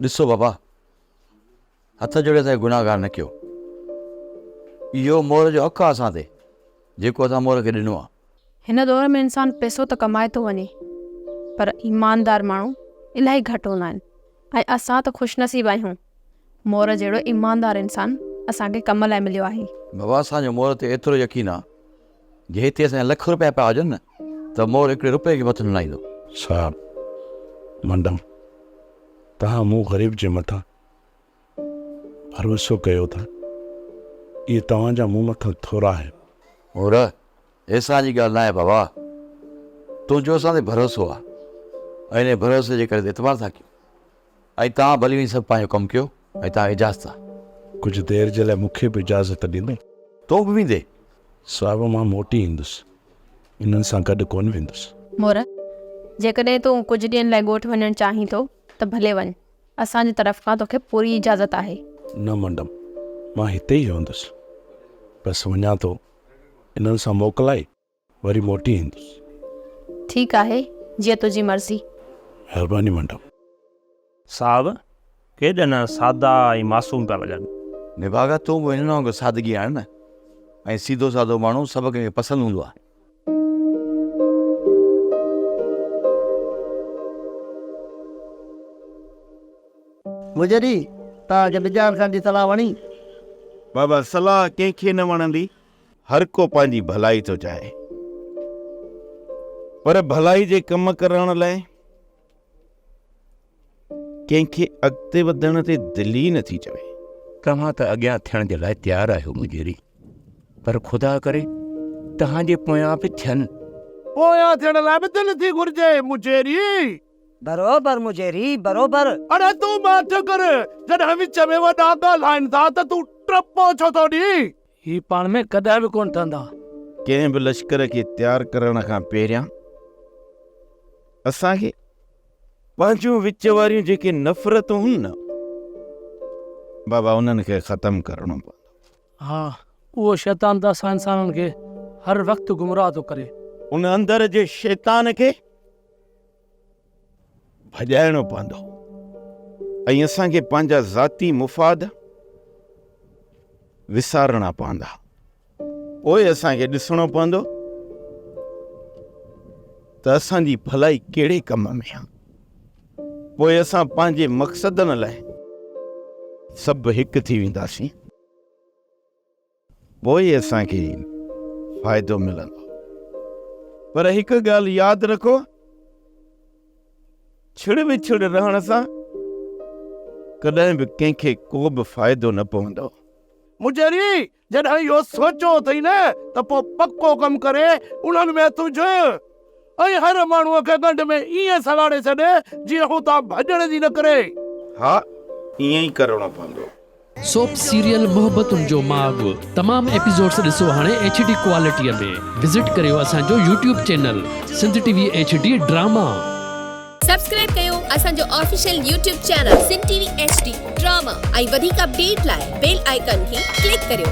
ڏسو بابا، هٿ جوڙي اسان کي گناهگار نه ڪيو. اهو مور جو حق آهي اسان تي، جيڪو اسان مور کي ڏنو آهي. هن دور ۾ انسان پئسو ته ڪمائي ٿو وڃي پر ايماندار ماڻهو الاهي گهٽ هوندا آهن ۽ اسان ته خوش نصيب آهيون مور جهڙو ايماندار انسان اسان کي ڪم لاء مليو آهي. بابا اسان جو مور تي ايترو يقين آهي جي هتي اسان جا لک روپيا پيا هجن نه ته مور هڪڙي روپئي کي به هٿ نه لائيندو. صاحب منڊم توهان مون غريب جي مٿان ڀروسو ڪيو ٿا، اهي توهان جا مون مٿان ٿورا آهن. مور، احسان جي ڳالهه ناهي بابا، تنهنجو اسان تي ڀروسو آهي ۽ انهيء ڀروسي جي ڪري ته اعتبار ٿا ڪيون ۽ توهان ڀلي وڃي سڀ پنهنجو ڪم ڪيو ۽ توهان کي اجازت آهي. ڪجهه دير جي لاء مون کي به اجازت ڏيندو؟ تون به ويندين؟ صاحب مان موٽي ايندس، انهن سان گڏ ڪونه ويندس. مور، جيڪڏهن تون ڪجهه ڏينهن لاء ڳوٺ وڃڻ چاهين ٿو ته ڀلي وڃ. اسان جي طرف کان توکي پوري اجازت آهي. نه مئڊم، مان هتي ئي رهندس. بس وڃان ٿو. انهن سان موڪلائي وري موٽي ايندس. ٺيڪ آهي، جيئن تنهنجي مرضي. مهرباني مئڊم. صاحب، ڪيڏا نه سادا ۽ معصوم پيا لڳن. نڀاڳا، تون به هنن وانگر سادگي آڻ نه ۽ سيڌو سادو ماڻهو سڀ ڪنهن کي پسند هوندو آهي. مجري، توهان کي بجار خان جي صلاح وڻي؟ بابا، صلاح ڪنهن کي نه وڻندي؟ هر ڪو پنهنجي ڀلائي ٿو چاهي. پر ڀلائي جي ڪم ڪرڻ لاء ڪنهن کي اڳتي وڌڻ تي دل ئي نٿي چوي. توهان ته اڳيان ٿيڻ جي لاء تيار آهيو مجيري، پر خدا ڪري توهان جي پويان به ٿين. پويان ٿيڻ لاء به دل ٿي گهرجي مجيري. بروبر مجيري، بروبر. اڙي تون ماٺ ڪر، جڏهن وچ ۾ وڏا ڳالهائين ٿا ته تون ٽپو ڇو ٿو ڏين؟ هي پاڻ ۾ ڪڏهن به ڪونه ٺهندا. ڪنهن به لشڪر کي تيار ڪرڻ کان پهريان اسان کي پنهنجون وچ واريون جيڪي نفرتون هن نه بابا انهن کي ختم ڪرڻو پوندو. ها اهو شيطان ته اسان انسانن کي هر وقت گمراهه ٿو ڪري. ان اندر جي شيطان کي ڀڄائڻو پوندو ۽ اسان کي پنهنجا ذاتي مفاد وسارڻا پوندا. پوء اسان کي ڏسڻو پوندو ته اسان جي ڀلائي ڪهڙي ڪم ۾ آهي. پوء اسان پنهنجي مقصدن لاء سڀ هڪ ٿي وينداسين. پوء اسان کي فائدو ملندو. پر هڪ ڳالهه ياد رکو، ڇڙ وڇڙ رهڻ سان ڪڏهن به ڪنهن کي ڪو به فائدو نه پوندو. مجري، جڏهن اهو سوچيو اٿئي نه ته پوء پڪو ڪم ڪري انهن ۾ هٿ وجهه ۽ هر ماڻهوء کي ڳنڍ ۾ ائين سلهاڙي ڇڏ جيئن هو تان ڀڄڻ جي نه ڪري. ها، ائين ئي ڪرڻو پوندو. سوپ سيريل محبتن جو ماڳ تمام ايپيسوڊس ڏسو هاڻي ايڇ ڊي ڪوالٽي ۾ وزٽ ڪريو اسان جو YouTube channel Sindh T V H D drama. Subscribe ڪيو اسان جو official YouTube channel Sindh T V H D drama ۽ وڌيڪ اپڊيٽ لاء بيل آئيڪان کي ڪلڪ ڪريو.